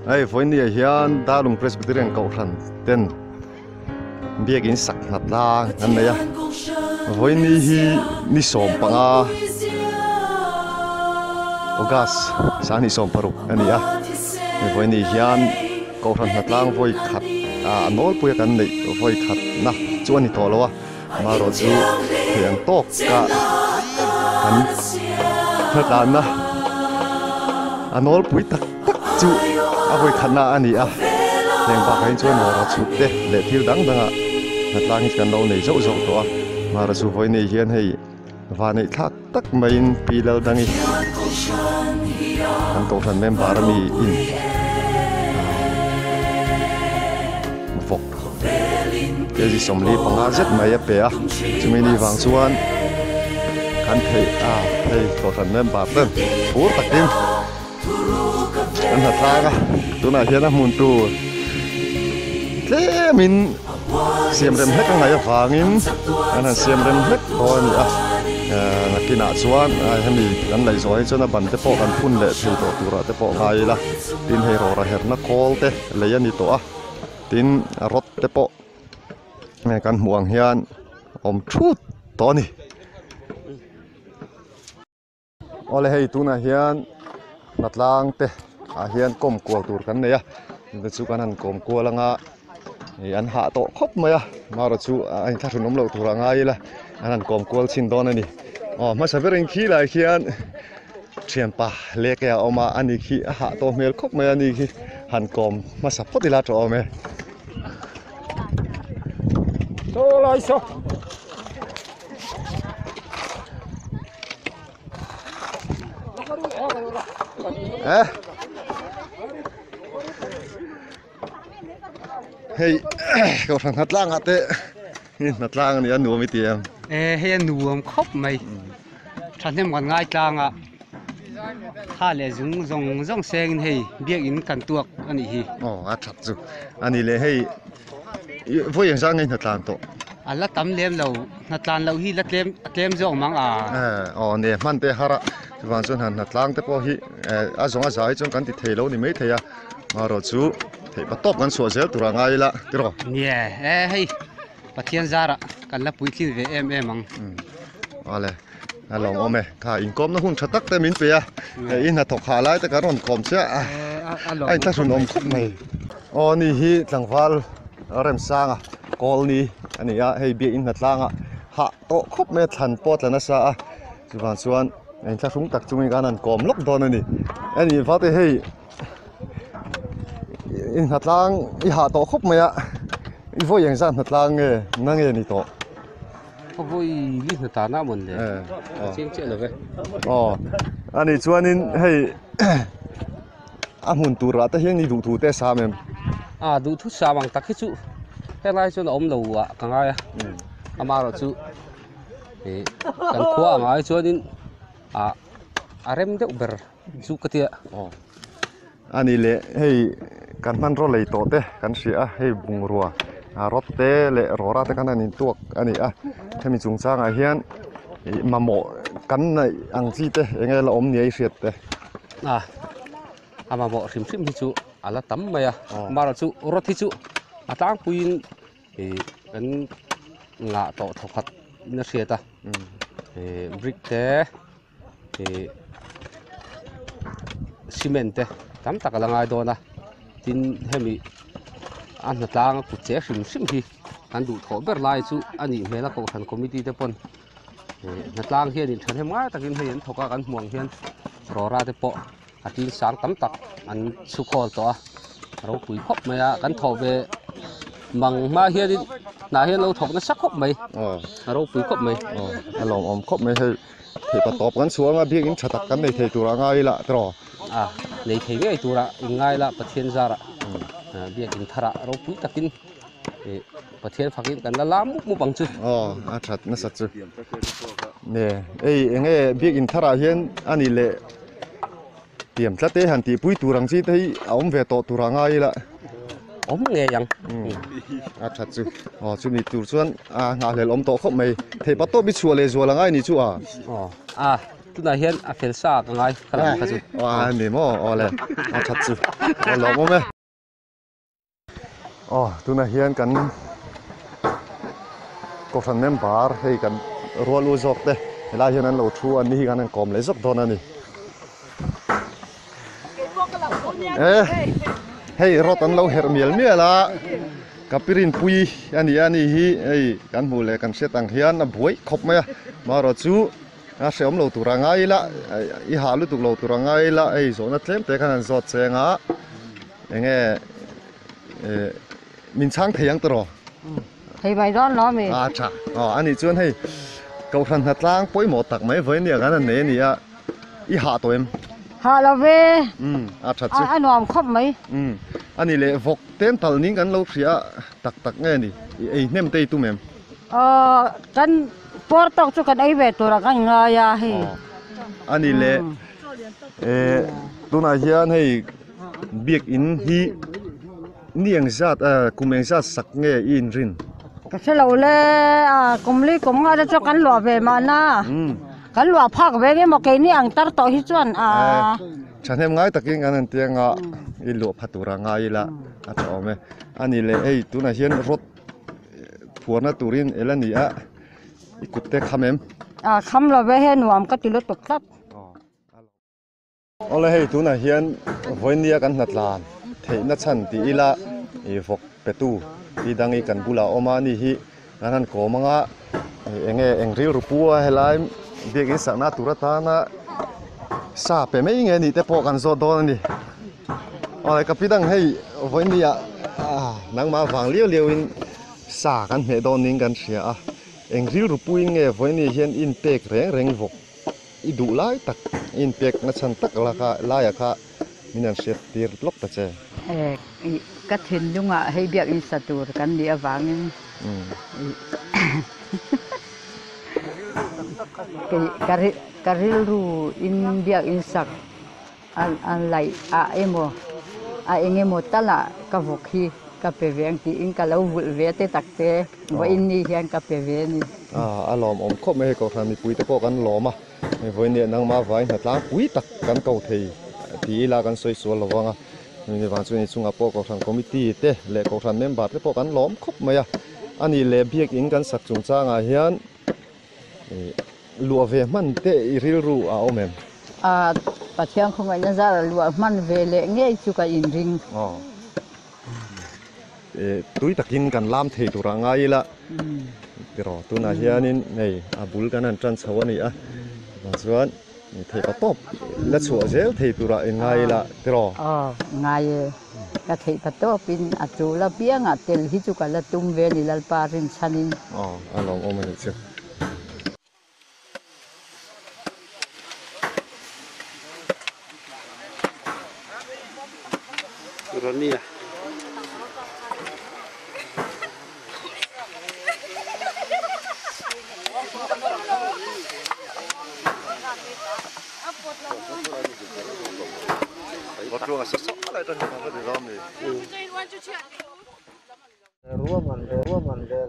Hei vawinia hian Darlung Presbyterian Kohhran ten biakin sak hna tlang an nei a, vawiini hi ni 15 August 2026 a ni a, vawiini hian Kohhran hna tlang vawi khat a nawlpuia kan neih vawi khatna chu a ni tawh lo a, amaherawh chu thei ang tawk a kan hna tlanna a nawlpui tak tak chu a vawi khatna a ni a, heng bakah hian chuan rawra chhuk te leh thil dang dangah hna tlang hi kan lo nei zauh zauh tawh a, amaherawh chu vawi nei hian hei vaneih thlak tak maiin Pi Laldangi kan kohhran member a mi in vawk kg 45 zet mai a pe a, chumi ni vang chuan kan theih a hei kohhran member ten phur takin An hna tlang a, tunah hian a hmun tur tlemin siam rem hlek a ngaih avangin an han siam rem hlek dawn a ni a, nakinah chuan hemi kan laih zawh hi chuan a ban te pawh kan phun leh thei tawh turah te pawh ngai ila, tin hei rawra herna khawl te lei a ni tawh a, tin rod te pawh kan hmuh ang hian awm thut tawh a ni. Awle hei tunah hian hnatlang te ah hian kawm kual tur kan nei a te chu kan han kawm kual anga ih an hah tawh khawp mai a marawh chu a inthlahrun awm loh tur a ngai ila an han kawm kual chhin dawn a ni aw hmasa berin khi lai khian thianpa lek e a awm a ani khi a hah tawh hmel khawp mai a ni khi han kawm hmasa phawt ila tawh awm e. Saw lai saw. Eh. Hei kohhran hna tlang ah te hi hna tlang a ni a nuam i ti em? Eh hei a nuam khawp mai. Thahnem kan ngai tlang a tha leh zung zawng zawng sengin hei biakin kan tuak a nih hi. Aw a that chu a ni leh hei vawi engzah nge hna tlan tawh? A la tam lem lo, hna tlan loh hi la tlem a tlem zawk mang a. Aw ne hman te har a, chuvang chuan han hna tlang te pawh hi a zawng a za hi chuan kan ti thei lo ni mai thei a, marawh chu theih pa tawp kan chhuah zel tur a ngai ila tiraw. Nia e hei Pathian zarah kan la puitlin ve em em ang. Awle a lawm awm e, kha inkawmna hun tha tak te min pe a, hei i hnathawk hah lai te kan rawn kawm chiah a, a inthlahrun awm khawp mai. Aw ni hi tlangval Remsanga Kawlni a ni a, hei biakin hnatlanga hah tawh khawp mai a, thlan pawh a tla nasa a, chuvang chuan inthlahrung tak chungin khan an kawm lawk dawn a ni. A nih vate hei i hnatlang i hah tawh khawp mai a, i vawi engzat hnatlang nge na nge ni tawh? Ka vawi li hnatana a mawn le, a chiang chiah lo ve. Aw, a nih chuanin hei A hmun turah te hian i duhthu te sam em? A duhthu sam ang tak hi chu helai chuan a awm lo ah ka ngai a, amaherawh chu ih kan khua ang ai chuanin ah a rem deuh ber chu ka tia. Aw a ni leh hei kan hmanraw lei tawh te kan hria a, hei bungrua rawt te leh rawra te khan an intuak a ni a, hemi chungchangah hian ih mamawh kan neih ang chi te eng nge la awm nia i hriat te. A a mamawh hrim hrim hi chu a la tam mai a amaherawh chu rawt hi chu a tlangpuiin ih kan ngah tawh thawkhat in a hriat a ih brick te ih cement te tam tak a la ngai dawn a tin hemi a hnatlang a kut che hrim hrim hi kan duhthawh ber lai chu a nih hmel a kohhran committee te pawn. Hnatlang hianin thahnem ngai takin hei an thawk a kan hmuh ang hian rawra te pawh a tin sang tam tak an chhu khawl tawh a ropui khawp mai a kan thawh ve mang hma hianin hnah hian lo thawk nasa khawp mai a ropui khawp mai a lawmawm khawp mai hei theihpa tawp kan chhuang a biakin tha tak kan nei thei tur a ngai ila tiraw a nei thei ngei tura in ngai ila Pathian zarah biakin tharah ropui takin ih Pathian fakin kan la lam mup mup ang chu. Aw a that nasa chu. Ne ei enge biakin tharah hian a ni leh tiam tlat e han tihpui tur ang chi te hi a awm ve tawh tur a ngai ila. Awm ngei ang. A that chu. Aw chumi tur chuan a nghahhlelh awm tawh khawp mai. Theihpa tawp i chhuah leh zual a ngai ni chu a. Aw a. Tunah hian a fel sa ka ngai ka lam kha chu. A ni maw? Aw le, a that chu. Aw lawm awm e. Aw tunah hian kan kohhran member hei kan rual u zawk te helai hian an lo thu a ni hi kan han kawm leh zawk dawn a ni. E hei rod an lo herh mial mial a ka pirinpui a ni a ni hi hei kan hmuh leh kan hriat ang hian a buai khawp mai a marawh chu a hrehawm lo tur a ngai ila i hah lutuk lo tur a ngai ila hei zawhna tlem te khan an zawt cheng a enge eh min chhang thei ang tawh Thei mai dawn lo ami? A tha. Aw a nih chuan hei Kohhran hnatlang pawimawh tak mai vawi nia kan han nei a ni a, i hah tawh em? Hah lo ve. Umm a tha chu. A nuam khawp mai. Umm a nih leh vawk ten tal ning kan lo hria tak tak nge ni? I ei hnem te i tum em? Aw kan pawr tawk chu kan ei ve tur a kan ngai a hei. Aw a nih leh eh tunah hian hei biakin hi Ni eng zat eh kum eng zat sak nge i inrin? Ka hre lo le, a kum li kum nga te chuan kan luah ve mahna. Kan luah phak ve nge maw keini ang tar tawh hi chuan a. Eh, thahnem ngai takin kan han tiang a, i luah pha tura ngai ila a tha awm e. A ni leh hei tunah hian rod phuarna turin el a ni a, i kut te kham em? A kham lo ve, hei nuam ka ti lutuk tlat. Awle hei tunah hian vawinia kan hnatlan theihna chhan tih ila ih vawk petu hi dangi kan bulah a awm a ni hi kan han kawm anga ih eng nge eng rilru pu a helai biakin sakna tur atana sa pe mai nge nih te pawh kan zawt dawn a ni awle ka pi dang hei vawinia ah nangmah vang liau liau in sa kan hmeh dawn niin kan hria a eng rilru puin nge vawinia hian inpek reng reng vawk. I duh lai tak i inpek na chhan tak la kha laiah kha min han hriat tir lawk ta che. Ka thinlungah hei biakinn sa tur kan nih avangin ka rilru in biakinn sak a laih ah emaw a eng emaw talah ka vawk hi ka pe ve ang tiin ka lo vulh ve te tak te vawiin ni hian ka pe ve a ni. A lawmawm khawp mai hei Kohhran mipui te pawh kan lawm a, hei vawiin leh nangmah vai hnatlang pui tak kan ko thei ti ila kan sawi sual lo vang a, hemi vang chuan inchungah pawh Kohhran Committee te leh Kohhran member te pawh kan lawm khawp mai a, a nih leh biakinn kan sak chungchangah hian Luah ve hman te i rilru a awm em? A, Pathian khawngaihna zara luah hman ve leh ngei chu ka inring. Aw. Tui takin kan lam thei turah ngai ila tiraw tunah hianin hei a bul kan han tan chho a ni a, chuvang chuan theihpa tawp la chhuah zel thei turah in ngai ila tiraw? Aw, ngai e. Ka theihpa tawpin a tul apiangah tel hi chu ka la tum ve a ni Lalpa rinchhanin. Aw, a lawmawm a nih chu. Ronia.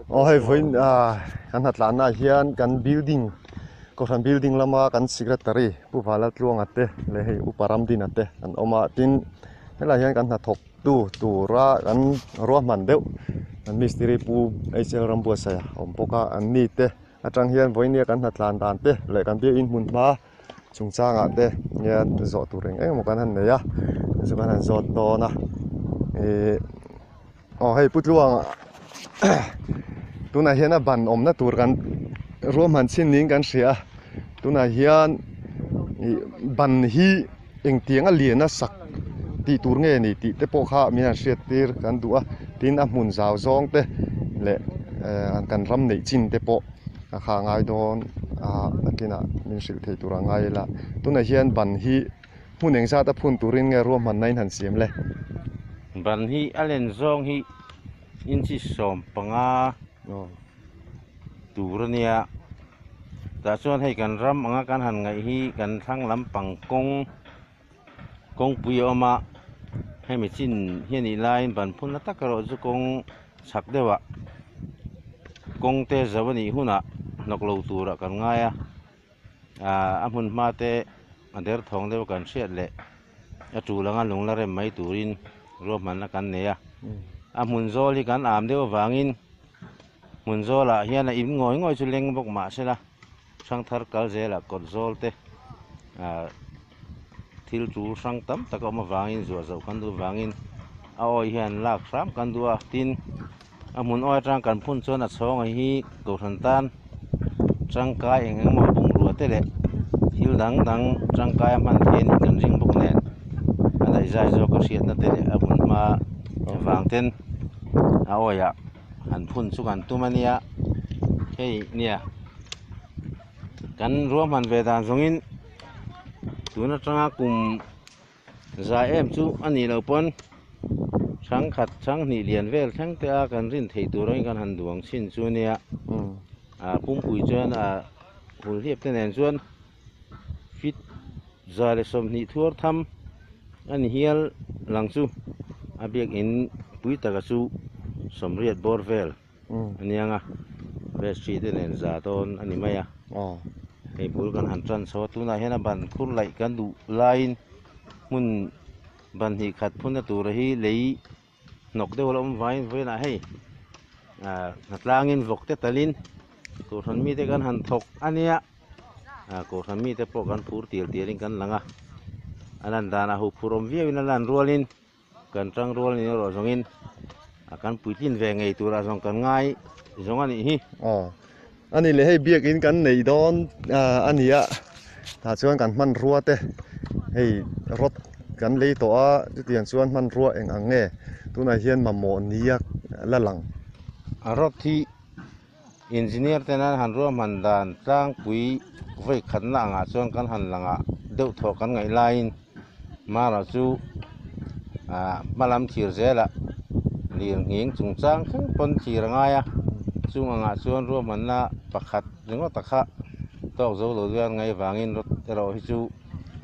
Aw hei vawiin kan hnatlanna ah hian kan building kohhran building lama kan secretary Pu Valatluanga te leh hei Upa Ramdina te an awm a tin helaiah hian kan hnathawk tu tura kan ruahman deuh kan mistiri Pu H L Rambuatsaia a awm bawk a an ni te atang hian vawiin kan hnatlan dan te leh kan biakin hmun hma chungchangah te hian zawh tur eng eng emaw kan han nei a chu kan han zawt dawn a ihh aw hei pu tluang tunah hian a ban awmna tur kan ruahman chhin niin kan hria a tunah hian ih ban hi engtiang a lian a sak tih tur nge ni tih te pawh kha min han hriat tir kan duh a tin a hmun zau zawng te leh eh kan ram neih chin te pawh. A kha ngai dawn a nakinah min hrilh thei tur a ngai ila tunah hian ban hi hmun eng zat a phun turin nge ruahmanna in han siam le. Ban hi a len zawng hi inchi 15 tur a nia tah chuan hei kan ram anga kan han ngaih hi kan thlang lampang kawng kawngpui a awm a hemi chin hi a nih laiin ban phun na tak erawh chu kawng chhak deuh ah kawng te zo a nih hunah hnawk lo turah kan ngai a. A hmun hma te a derthawng deuh kan hriat leh a tul anga lung la rem mai turin ruahmanna kan nei a. A hmun zawl hi kan am deuh avangin hmun zawlah hian a in ngawi ngawi chu leng bawk mah se la, hrangthar kal zelah kawt zawl te thil tul hrang tam tak a awm avangin zuah zoh kan duh avangin a awi hian lak hram kan duh a, tin a hmun awi atang kan phun chuan a chhawng hi kohhran tan tangkai eng eng emaw bungrua te leh thil dang dang tangkai a hman theih a nih kan ring bawk nen a daihzai zawk a hriatna te leh a hmun hma vang ten a awiah han phun chu kan tum a nia hei nia kan ruahman ve dan zawngin tun atanga kum za em chu a nih loh pawn thangkhat thanghnih lian vel thleng te a kan rin theih tur angin kan han duang chhin chu ania ah pumpui chuan ah hul hliap te nen chuan fit 120 thuar tham a ni hial lang chu a biakin pui taka chu 80 bawr vel. A niang a, vestry te nen za dawn a ni mai a, hei bul kan han tan chho a, tunah hian a ban khur laih kan duh laiin hmun ban hnih khat phunna tura hi lei hnawk deuh a la awm vangin vawiinah hei ah hnatlangin vawk te talin kohhran mite kan han thawk a nia, ah kohhran mite pawh kan phur tial tialin kan lang a, a lan danah huphurh awm viauin a lan rualin. Kan tang rual ni erawh zawngin a kan puitlin ve ngei turah zawng kan ngai zawng a nih hi. Aw, a ni leh hei biakin kan nei dawn a ni a, tah chuan kan hmanrua te hei rod kan lei tawh a, chutiang chuan hmanrua eng ang nge tunah hian mamawh nia la lang. A rod hi engineer ten an han ruahman dan tlangpui vawi khatna angah chuan kan han langah deuh thawh kan ngaih laiin Mara chu ah hma lam thlir zelah lir nghing chungchang thleng pawn thlir a ngai a, chung angah chuan ruahmanna pakhat ringawt a kha tawk zo lo hian ngaih vangin rod erawh hi chu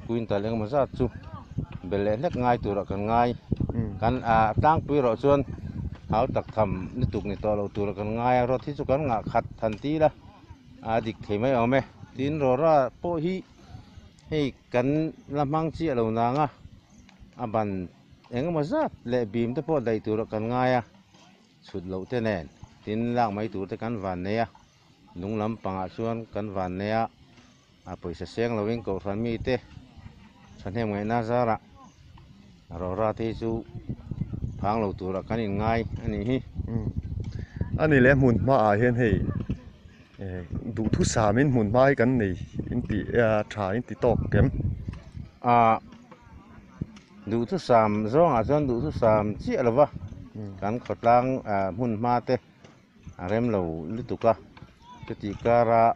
quintal engemaw zat chu bel leh hlek ngai turah kan ngai kan ah tlangpui erawh chuan hau tak tham lutuk ni tawh lo turah kan ngai a, rod hi chu kan ngah khat than tir a, a dik thei mai awm e, tin rawra pawh hi. Hei kan la hmang chiah lo nang a, a ban eng emaw zat leh bim te pawh daih turah kan ngai a, chhut loh te nen tin lak mai tur te kan van nei a, lung lampangah chuan kan van nei a, a pawisa seng lovin kohhran mite thahnem ngaihna zarah rawra te hi chu phang lo turah kan inngai a nih hi. A ni leh hmun hmaah hian hei. Duhthusam in hmun hma hi kan nei in tih tha in ti tawk kem. A duhthusam zawngah chuan duhthusam chiah lova kan khawtlang hmun hma te a rem lo lutuk a, chutih kara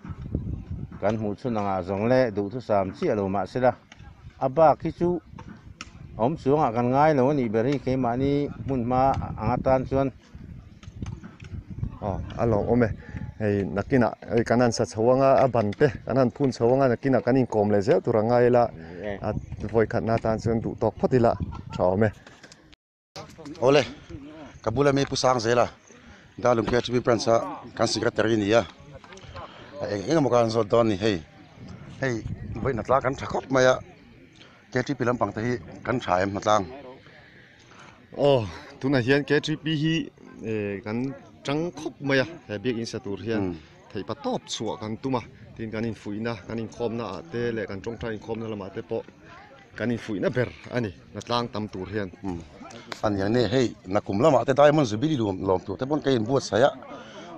kan hmuh chhun angah zawng leh duhthusam chiah lo mahse la a bak hi chu awm chuangah kan ngai lo a nih ber hi keimahni hmun hma ang atan chuan. Aw a lawm awm e hei nakinah hei kan han sa chho anga a ban te kan han phun chho anga nakinah kan inkawm leh zel tur a ngai ila a vawi khatna atan chuan duh tawk phawt ila tha awm e. Awle ka bula mi pu sang zel a Darlung KHB branch a kan secretary a ni a a eng eng emaw ka han zawt dawn a ni hei hei vawiin hnatlang kan tha khawp mai a KTP lampang te hi kan tha em hnatlang. Aw tunah hian KTP hi kan tang khawp mai a he biakin sa tur hian theih pa tawp chhuah kan tum a tin kan infuihna kan inkhawmna ah te leh kan tawngtai inkhawmna lamah te pawh kan infuihna ber a ni hnatlang tam tur hian. A ni ang nge hei nakum lamah te Diamond Jubilee lawm lawm tur te pawn ka inbuatsaih a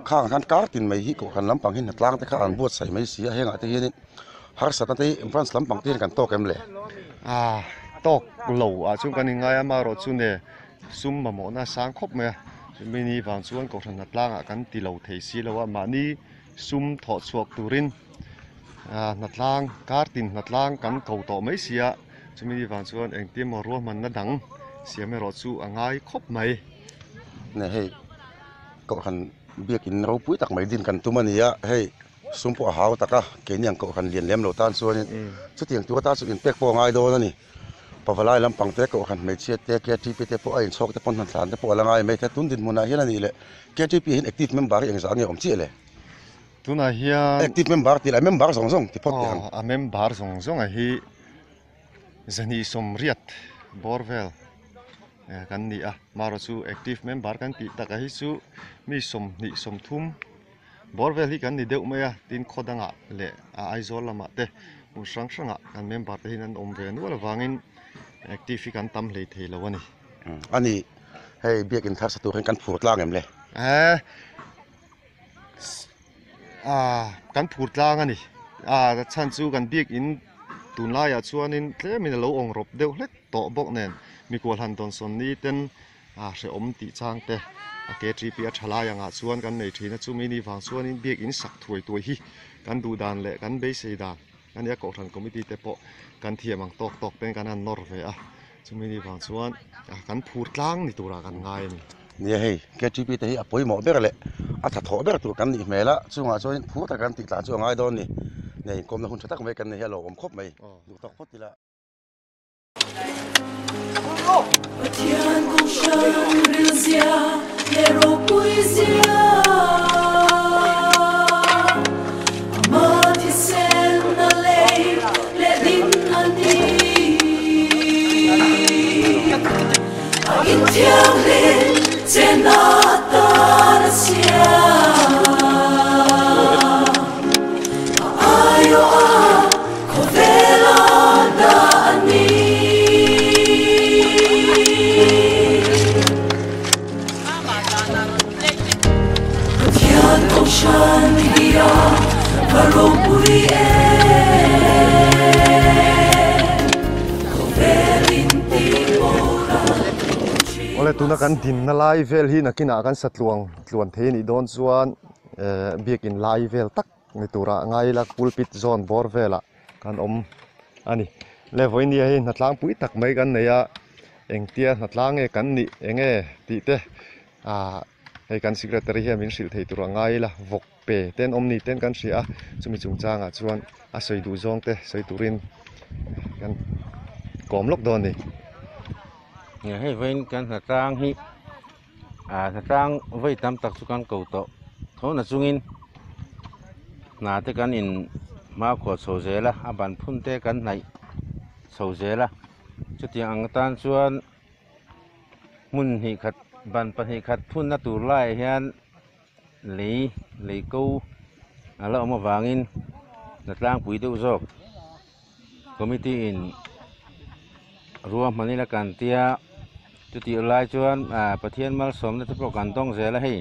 khang khan kar tin mai hi kohhran lampang hi hnatlang te kha an buatsaih mai si a hengah te hianin Harsatna te hi branch lampang te hian kan tawk em le? A tawk lo ah chuan kan inngai a, amaherawh chu ne sum mamawhna a sang khawp mai a, chumi ni vang chuan kohhran hnatlangah kan ti lo thei si lo a, mahni sum thawh chhuak turin hnatlang kar tin hnatlang kan ko tawh mai si a, chumi ni vang chuan engtin emaw ruahmanna dang siam erawh chu a ngai khawp mai. Ne hei kohhran biakin ropui tak mai din kan tum a ni a, hei. Sum pawh a hau tak a, keini ang kohhran lian lem lo tan chuanin chutiang tur atan chu inpek pawh a ngai dawn a ni. Pavalai lampang te, kohhran hmeichhia te, KTP te pawh a inchhawk te pawn hnathlan te pawh a la ngai mai thei a, tun dinhmunah hian a nih leh KTP hian active member hi engzah nge awm chiah le? Tunah hian Active member tih lah member zawng zawng ti phawt teh ang. Aw a member zawng zawng a hi zahnih sawmriat bawr vel kan ni a, marawh chu active member kan tih takah hi chu mi sawmhnih sawmthum bawr vel hi kan ni deuh mai a, tin khaw dangah leh a Aizawl lamah te hmun hrang hrangah kan member te hian an awm ve nual avangin active hi kan tam hlei thei lo a ni. A ni, hei biakin thar sa tur hian kan phur tlang em le? Eee ah kan phur tlang a ni, ah chhan chu kan biakin tunlaiah chuanin tlemin a lo awng rawp deuh hlek tawh bawk nen mikual han dawnsawn ni ten ah hrehawm tih chang te a KTP a tha lai angah chuan kan nei thin a chumi ni vang chuanin biakin sak thuai tuai hi kan duh dan leh kan beisei dan a nia kohhran committee te pawh kan thiam ang tawk tawk ten kan han nawr ve a chumi ni vang chuan kan phur tlang ni turah kan ngai a ni. Nia hei KTP te hi a pawimawh ber leh a tha thawh ber tur kan nih hmel a chungah chuan phur tak kan tih tlan chu a ngai dawn a ni nei inkawmna hun tha tak mai kan nei hi a lawmawm khawp mai duh tawk phawt ila. Pathian kohhran rilzia leh ropuizia Ama thisen a lei leh ding a ni. A inthianghlim chen atan a siam. A aiawh a khawvel a dah a ni. Pathian Kohhran hi a va ropui em. Khawvel in tihpawh a thin. Awle tuna kan dinna lai vel hi nakinah kan satluang tluan thei a nih dawn chuan biakin lai vel tak ni turah ngai ila pulpit zawn bawr velah kan awm a ni. Le vawinia hi hnatlang pui tak mai kan nei a, engtia hnatlang nge kan nih eng nge tih te ah hei kan secretary hian min hrilh thei turah ngai ila vawk pe te an awm ni ten kan hria a, chumi chungchangah chuan a sawi duh zawng te sawi turin kan kawm lawk dawn a ni. Hei vawiin kan hnatlang hi ah hnatlang vawi tam tak chu kan ko tawh tho na chungin hna te kan in hma khuah chho zel a a ban phun te kan hnaih chho zel a chutiang ang atan chuan hmun hnih khat ban pahnih khat phunna tur laiah hian lei lei ko a la awm avangin hnatlangpui deuh zawk committee in ruahman ila kan tia chutih lai chuan ah Pathian malsawmna te pawh kan dawng zel a hei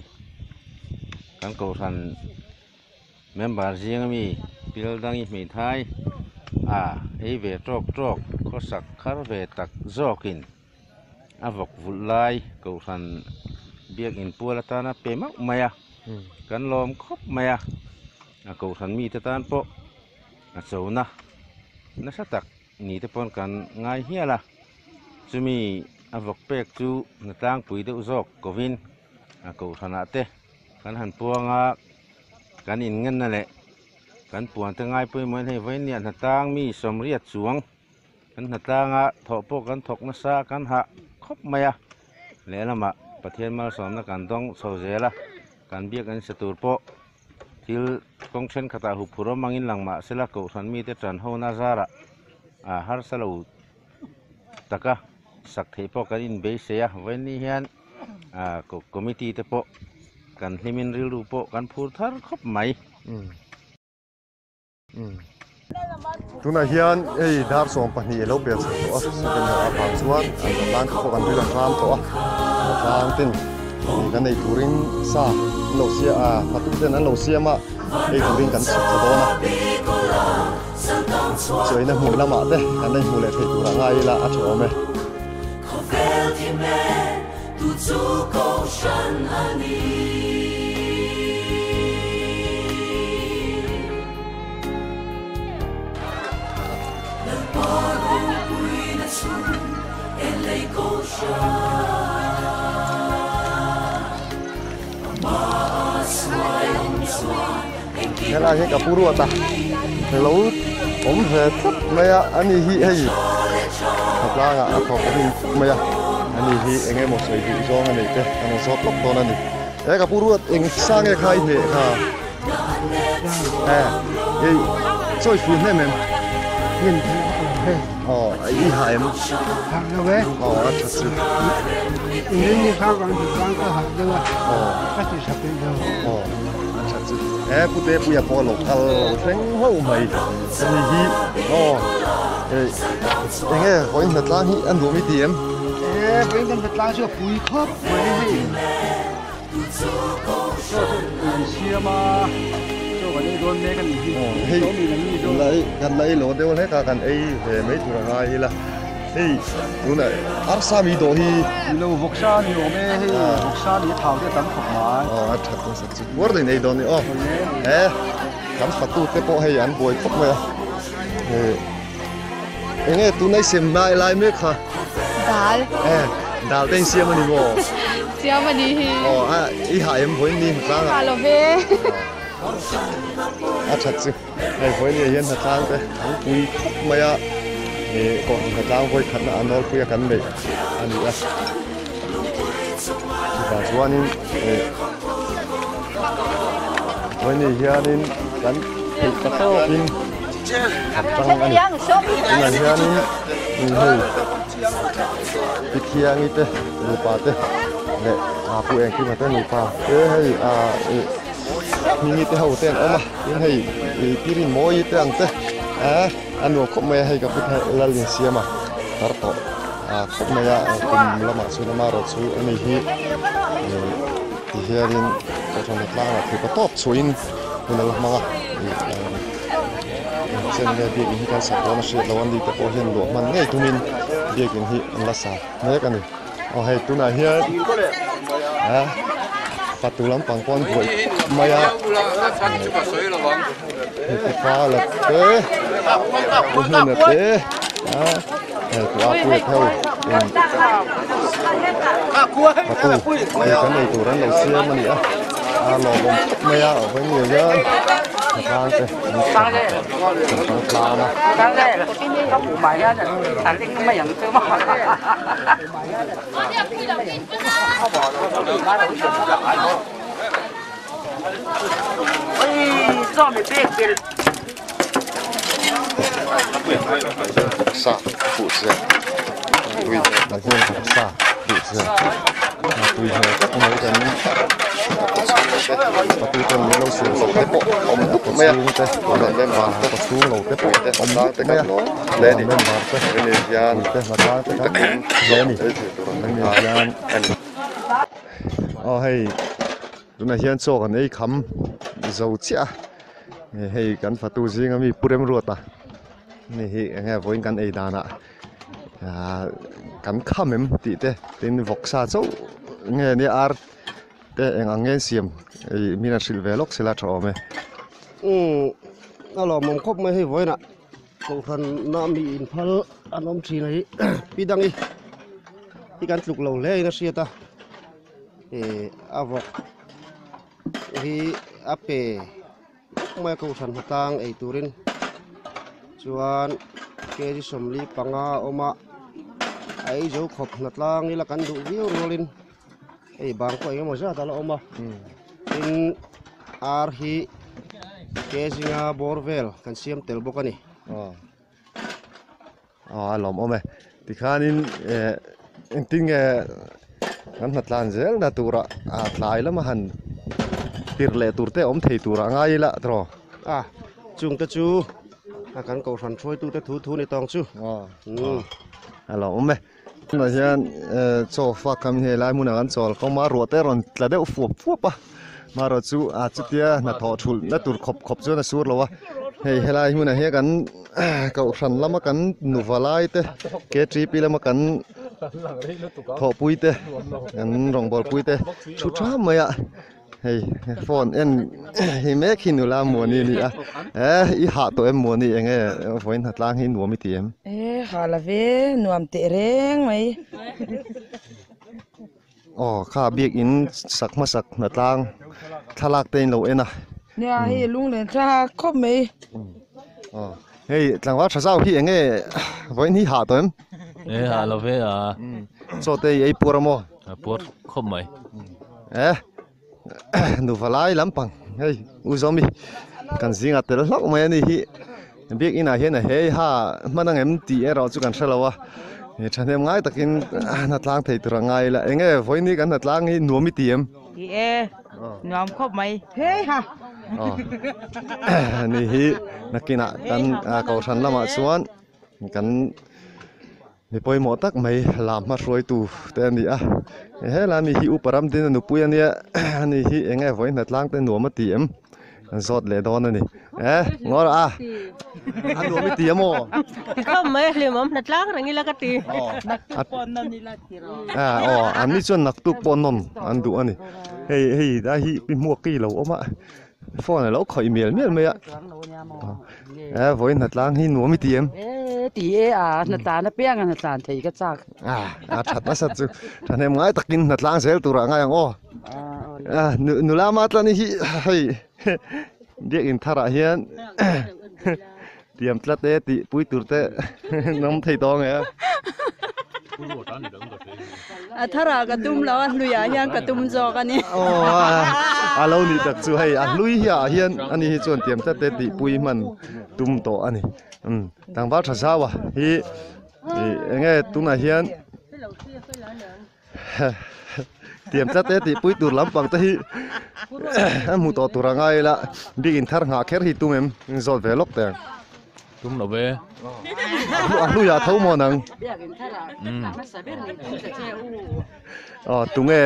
kan kohhran member zing ami pildang i hmeithai ah ei ve tawk tawk khawsak khar ve tak zawkin a vawk vulh lai kohhran biakin pual atana pe mauh mai a kan lawm khawp mai a a kohhran mite tan pawh a chona nasa tak ni te pawn kan ngai hial a chumi a vawk pek chu hna tlangpui deuh zawk kovin a kohhranah te kan han puang a kan inngenna leh kan puan te ngai pawimawh in hei vawiin hna tlang mi sawmriat chuang kan hna tlanga thawh pawh kan thawk nasa kan hah khawp mai a lehlamah Pathian malsawmna kan dawng chho zel a kan biak an sa tur pawh. Thil kawng thenkhatah huphurh awm angin lang mah sela kohhran mite tan hona zarah ah harsa lo taka sak theih pawh kan inbeisei a vawiin hian ah committee te pawh kan hlimin rilru pawh kan phur thar khawp mai. Tunah hian hei dar 12 a lo pel chho tawh a, second half avang chuan an hnatlang te pawh kan ril an ram tawh a, hnatlang ten kan ei turin sa an lo siam a, hmatu ten an lo siam a, ei turin kan chhuk thla dawn a, chawina hmun lamah te kan la inhmuh leh theih turah ngai ila a tha awm e. Helai hi ka pu ruat a lo awm ve tlat mai a ani hi hei hnatlang ah a thawk rin mai a ani hi eng emaw sawi duh zawng a nei te kan zawt lawk dawn a ni he ka pu ruat eng sa nge kha i hneh kha. Eh, ei, chawi fu hnem em? Aw, i ha em? Aw, a tha chu. Aw, aw, a tha chu. Eh, pute puia pawh a lo kal lo thleng hlauh mai. Ani hi, aw, ei, enge vawiin hnatlang hi a nuam i ti em? Eh, vawiin kan hnatlang chu a pui khawp mai hei. Chaw chu an siam a, chaw kan ei dawn mek a nih hi. Hei la ei kan la ei lo deuh hlek a, kan ei ve mai tur a ngai ila. Hei tunah arsa mi dawh hi. Ni lo vawksa a ni awm e, hei vawksa ni a thau te a tam khawp mai. Aw a that nasa chu puar daih nei dawn ni aw. He kan fatu te pawh hei an buai khawp mai a. Hei enge tunah i sem lai lai mek kha. Dal. Eh dal te in siam a ni maw? Siam a ni hi. Aw a i hah em vawiin ni hnatlang ah. Hah lo ve. A that chu hei vawiin ni ah hian hnatlang te an pui khawp mai a ih kohhran hnatlang vawi khatna a nawlpui a kan neih a ni a. Chutah chuanin ih vawiin ni hianin kan theih ta tawkin a tang a ni. Tunah hianin hei Pithiangi te nupa te leh aa Pu Engkima te nupa te hei aa ih Hmingi te ho te an awm a tin hei ih Pirinmawi te ang te aa a nuam khawp mai a hei ka pu lal insiam a tar tawh aa khawp mai a kum lamah chuan amaherawh chu ani hi ih ti hianin kohhran tlangah theih tawp chhuahin hun a la hmang a ih aa. Chen nge biakin hi kan sak dawn a hriat loh a ni te pawh hian luah hman ngei tumin biakin hi an la sa mek a ni. Aw hei tunah hian ah fatu lampang pawh an buai khawp mai a hei te pa la te pu hnuna te ah hei tu a pui te ho in fatu hei kan ei tur an lo siam a ni a a lawmawm khawp mai a aw hei ni hian. Sa fuh chiah tui sa fuh chiah tui hmel tak mai kan patu ten min lo siam sak te pawh awm dup mai a te member te chhung lo te pawh awm dup mai a member te te hla te kan hle a ni ani hian aw hei tunah hian chaw kan ei kham zo chiah a hei kan fatu zinga mi Pu Remruata ni hi enge vawiin kan ei danah. Ahh kan kham em tih te tin vawksa chauh nge nia ar te eng ang nge an siam ih min an hrilh ve lawk sela tha awm e. Umm a lawmawm khawp mai hei vawiinah kohhran na mi inphal an awm thin a hi pi dangi hi kan tluk lo hle in a hriat a ih a vawk hi a pe. Mai kohhran hnatlang ei turin chuan kg 45 a awm a a ei zo khawp hnatlang ila kan duh viau rualin hei bang pawh engemaw zat a la awm a tin ar hi kg nga bawr vel kan siam tel bawk a ni. Aw a lawmawm e tikhanin eh engtin nge kan hnatlan zel na turah ah tlai lama han tir leh tur te awm thei turah ngai ila tiraw. A chung te chu a kan kohhran hruaitu te thu thu ni tawng chu. Aw a lawmawm e tunah hian eh chaw fak kha hei lai hmunah kan chawl kawm a ruah te a rawn tla deuh fuap fuap a marawh chu ah chutia hnathawh thulh na tur khawp khawp chuan a sur lo a hei helai hmunah hian kan. Kohhran lama kan nuva lai te KTP lama kan thawhpui te kan rawngbawlpui te thu tha mai a hei phone en hi mek hi nula Muani a ni a eh i hah tawh em Muani eng nge vawiin hnatlang hi nuam i ti em? Eh hah la ve nuam teh reng mai. Aw kha biakin sak hmasak hnatlang thlalak te in lo en a. Nia hei lunglen thla khawp mai. Aw hei tlangval tha zau hi eng nge vawiin hi hah tawh em? E hah lo ve a. Chaw te i ei puar a maw? A puar khawp mai. Eh nuva lai lampang. Hei u Zawmi kan zingah tel hlauh mai a ni hi biakin ah hian a hei ha hman ang em tih erawh chu kan hre lo a thahnem ngai takin hnatlang thei tur a ngai ila eng nge vawiin kan hnatlang hi nuam i ti em? Ti e nuam khawp mai hei ha. Ni hi nakinah kan kohhran lamah chuan kan Mi pawimawh tak mai lam hma hruaitu te a ni a, helai mi hi Upa Ramdina nupui a nia, ani hi eng nge vawiin hnatlang te nuam a ti em? Kan zawt leh dawn a ni. E, ngaw rawh a, a nuam i ti em aw? Ti khawp mai a hlimawm hnatlang reng ila ka ti. Naktuk pawh nawn ila ti rawh. A, aw, an ni chuan naktuk pawh nawn an duh a ni. Hei, hei lai hi pi hmuak ki lo awm a, phone a lo khawih mial mial mai a. E vawiin hnatlang hi nuam i ti em? E ti e a hnatlan apiang a hnatlan thei ka chak. A a that nasa chu thahnem ngai takin hnatlang zel turah ngai ang aw. A nula ma tlan hi hei biakin tharah hian tiam tlat e tih pui tur te nawm thei tawh ang e. A tharah ka tum lo a hluiah hian ka tum zawk a ni. Aw a lo nih tak chu hei a hlui hiah hian ani hi chuan tiam tlat te tih pui hman tum tawh a ni. Umm tlangval tha zau a hi ih eng nge tunah hian tiam tlat te tih pui tur lampang te hi a hmu tawh tur a ngai ila biakin thar nghah kher hi tum em zawt ve lawk teh ang. Tum lo ve. A hluiah tho maw nang? Aw tunge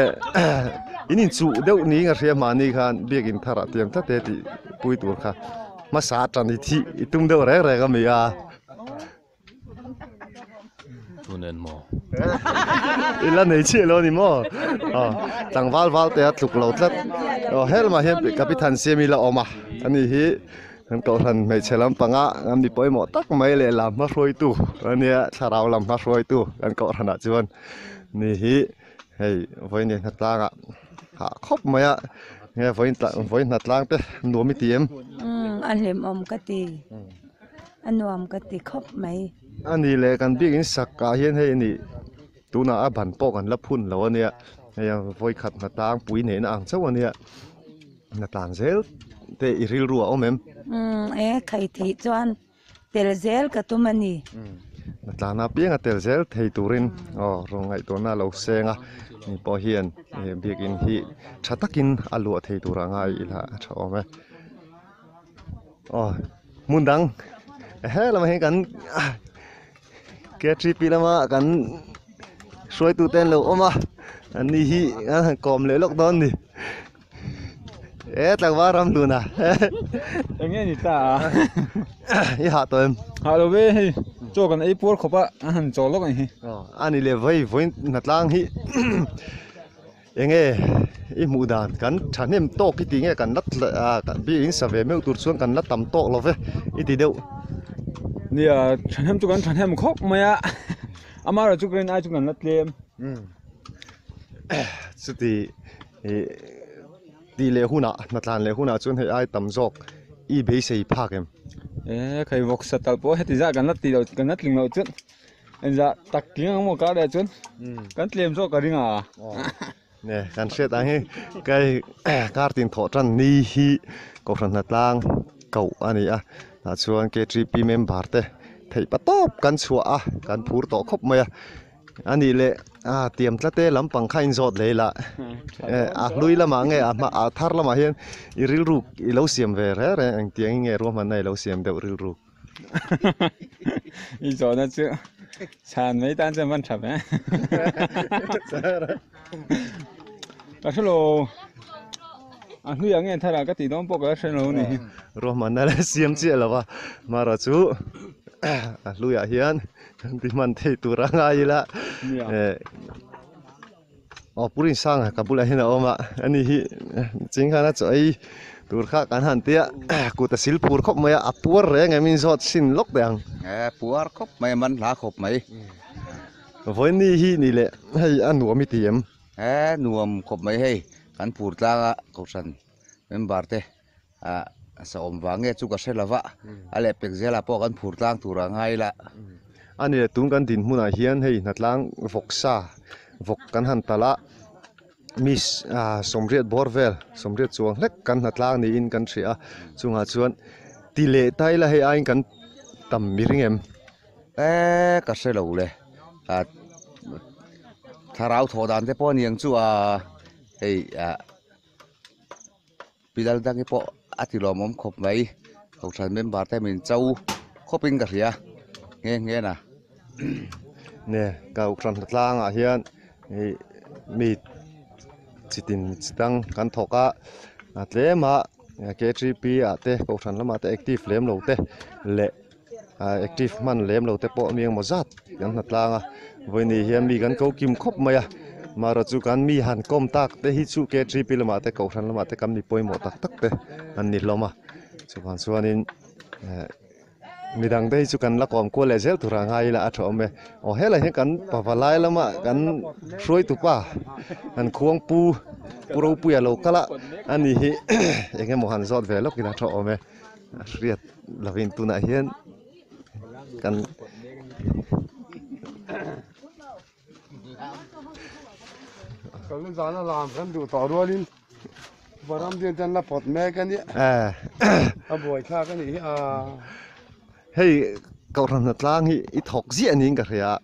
in inchuh deuh niin ka hria mahni khan biakin tharah tiang tlat e tih pui tur kha hmasa atan i thih i tum deuh reng reng a mi a. Tunen maw? I la nei chiah lo a ni maw? Aw tlangval val te a tluk lo tlat. Aw helmah hian Kapithan Siami la awm a ani hi. Kan kohhran hmeichhe lampanga an mi pawimawh tak mai leh lam hma hruaitu a nia thlarau lam hma hruaitu kan kohhranah chuan ni hi hei vawiin hnatlangah hah khawp mai a nge vawiin vawiin hnatlang te nuam i ti em? Umm a hlimawm ka ti a nuam ka ti khawp mai. A ni leh kan biakin sak ah hian hei a nih tunah a ban pawh kan la phun lo a nia hei a vawikhat hnatlang pui neihna ang chauh a nia. Hnatlan zel te i rilru a awm em? Umm e khai thih chuan tel zel ka tum a ni. Hnatlan apiang a tel zel thei turin aw rawn ngaihtuahna a lo seng a, ni pawh hian biakin hi tha takin a luah thei tur a ngai ila a tha awm e. Aw hmun dang helamah hian kan K3P lama kan hruaitute an lo awm a, an ni hi an han kawm leh lawk dawn a ni. E tlangval ram hlun a. Eng nge ni ta a? I hah tawh em? Hah lo ve hei chaw kan ei puar khawp a an han chaw lawk a ni hi. A ni leh vawi vawiin hnatlang hi eng nge i hmuh dan kan thahnem tawk i tih nge kan la biak in sa ve meuh tur chuan kan la tam tawk lo ve i ti deuh. Nia thahnem chu kan thahnem khawp mai a amaherawhchu chu kan ai chu kan la tlem. Chuti. Ih tih leh hunah hnatlan leh hunah chuan hei ai tam zawk i beisei phak em? E khai vawk sa tal pawh heti zah kan la ti lo kan la tling loh chuan engzah tak tling ang maw kar leh chuan kan tlem zawk ka ring a. Ne kan hriat ang hi kai kar tin thawh tan ni hi kohhran hnatlang koh a ni a tah chuan K3P member te theih pa tawp kan chhuah a kan phur tawh khawp mai a. A nih leh a tiam tlat e lampang kha inzawt leh ila a hlui lamah nge a hma a thar lamah hian i rilru i lo siam ve reng reng engtiang in nge ruahmanna i lo siam deuh rilru. I zawhna chu chhan mai tan chuan van tha ve. Ka hre lo a hluiah nge tharah ka tih dawn pawh ka la hre lo a ni. Ruahmanna la siam chiah lo va marawh chu a hluiah hian Kan ti hman thei tur a ngai ila eh aw Pu Rinsanga ka bulah hian a awm a ani hi ching khan a chaw ei tur kha kan han tia kut a sil phur khawp mai a a puar reng em in zawt sin lawk teh ang. Eh puar khawp mai a man hla khawp mai. Vawiin hi ni leh hei a nuam i ti em? Eh nuam khawp mai hei kan phur tlang a kohhran member te Ah sa awm vang nge chu ka hre lova, a leh pek zelah pawh kan phur tlang tur a ngai la. A ni le, tun kan din hmunah hian hei hnatlang vawk sa, vawk kan han talh a, Mi sawmriat bawr vel sawmriat chuang hlek kan hnatlang niin kan hria a chungah chuan ti leh ta ila hei aiin kan tam mi ring em? E ka hre lo le ah thlarau thawh dan te pawh a niang chu a hei ah pilal dang hi pawh a ti lawmawm khawp mai kohhran member te min cho khawp in ka hria nghe nghe na. Nge kohhran hnatlang ah hian ih mi chitin chi dang kan thawk a a tlem a K3P ah te kohhran lamah te active lem lo te leh ah active hman lem lo te pawh mi engemaw zat kan hnatlang a vawiin hian mi kan ko kim khawp mai a marawh chu kan mi han kawm tak te hi chu K3P lamah te kohhran lamah te kan mi pawimawh tak tak te an ni hlawm a chuvang chuanin eh midang te hi chu kan la kawm kual leh zel tur a ngai ila a tha awm e aw helai hian kan pavalai lama kan hruaitu pa kan khuangpu pu ropuia lo kal a ani hi eng emaw han zawt ve lawk ila a tha awm e a hriat lovin tunah hian kan Kalna zana lam kan duh tawh rualin Varam dian te an la pawt mek a nia. A buai thlak a nih hi a. Hei kohhran hnatlang hi i thawk ziah niin ka hria a.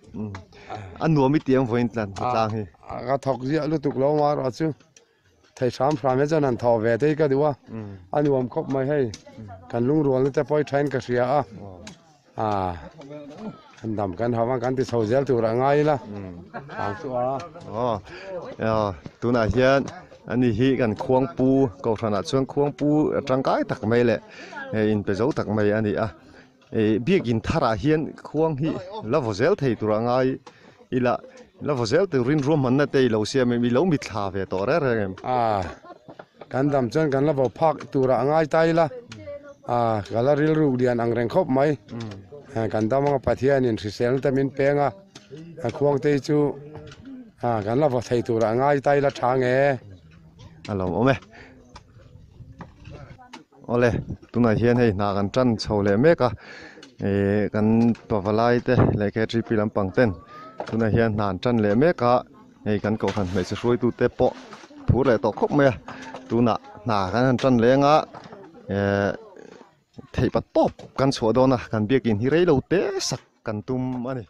A nuam i ti ang vawiin tlan hnatlang hi. Ka thawk ziah lutuk lo marawh chu thei hram hram hi chuan han thawh ve te hi ka duh a. A nuam khawp mai hei. Kan lungrualna te pawh hi thain ka hria a. A kan dam kan hau a kan ti chho zel tur a ngai ila ang chu a. Aw aw tunah hian ani hi kan khuangpu kohhranah chuan khuangpu tangkai tak mai leh hei inpe zo tak mai a ni a ih biakin tharah hian khuang hi la vaw zel thei tur a ngai ila la vaw zel turin ruahmanna te i lo siam em i lo mitthla ve tawh reng reng em. A kan dam chuan kan la vaw phak turah a ngai ta ila a ka la rilru lian ang reng khawp mai kan dam anga Pathianin hriselna te min peng a a khuang te hi chu a kan la vaw thei turah a ngai ta ila tha nge. A lo awm e. Awle tunah hian hei hna kan tan chho leh mek a ih kan pavalai te leh K3P lampang ten tunah hian hna an tan leh mek a hei kan kohhran hmeichhe hruaitu te pawh phur leh tawh khawp mai a tunah hna kan han tan leng a eh theihpa tawp kan chhuah dawn a kan biakin hi rei lo te sak kan tum a ni.